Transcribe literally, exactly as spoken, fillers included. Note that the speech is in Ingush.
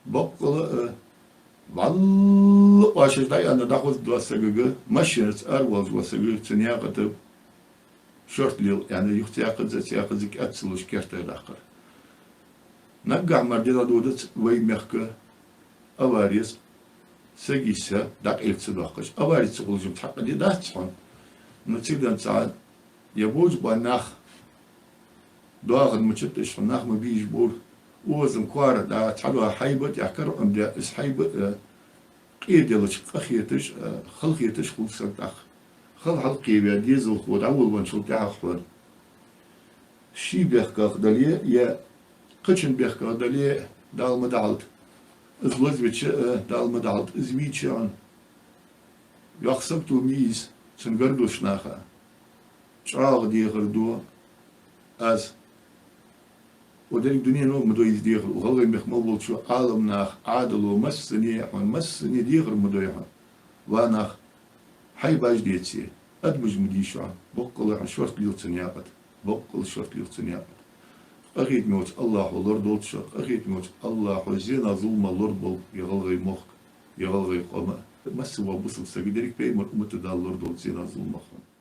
Боккъала а, валлахӀи, оаш дӀаяьнна дӀахоза дола сагага, машенаца аравоалаш вола сагага цу наькъа тӀа шортта лела, яьнна, юха цхьаькхаза, цхьаькхаза кӀаьд ца луш керта даккхар. Наггахьа мара ди дӀадодац вай мехка аварес, саг йисса дӀакъайла ца доаккхаш. Авари ца хулаш-м цхьаккха ди дац хьона. Но цига денз цхьа е бовзаш бола нах доахан мучат аш хьона, нах ма бийша бора. Озам коара да, цхьа доа хьайба тӀехь караӀам де, из хьайба, э, къе делча къахеташ, э, халахеташ хул саг тӀаккха. Хала хьалкхеваь, дезалхо дӀаволавенначул тӀехьагӀа хьона. Ший бехках дале, е кхычун бехках дале, Дала ма дахьалда, из лозавича, э, Дала ма дахьалда, из вийча хьона. Йоккха сагото ма йий из, цун гаргарча наха. ЧӀоагӀа дехар ду аз. Укх деррига дунено ма дой из дехар, укх ГӀалгӀай мехка мел болча Ӏаламнаха, Ӏаьдало, массане а хьона, массане а дехар ма дой хьона. Ва нах, хьайбаш деце, адамаш ма дийша хьона, боккъала хьона шортта лела цу наькъа тӀа, боккъала шортта лела цу наькъа тӀа. Къахетаме волча АллахӀо лорадолда шо, къахетаме волча АллахӀо зенах, зуламах лораболба ер ГӀалгӀай мохк, ер гӀалгӀай къам. Массе а вола бусалба саг деррига пайхамара уммата Дала лорадолда зенах, зуламах хьона.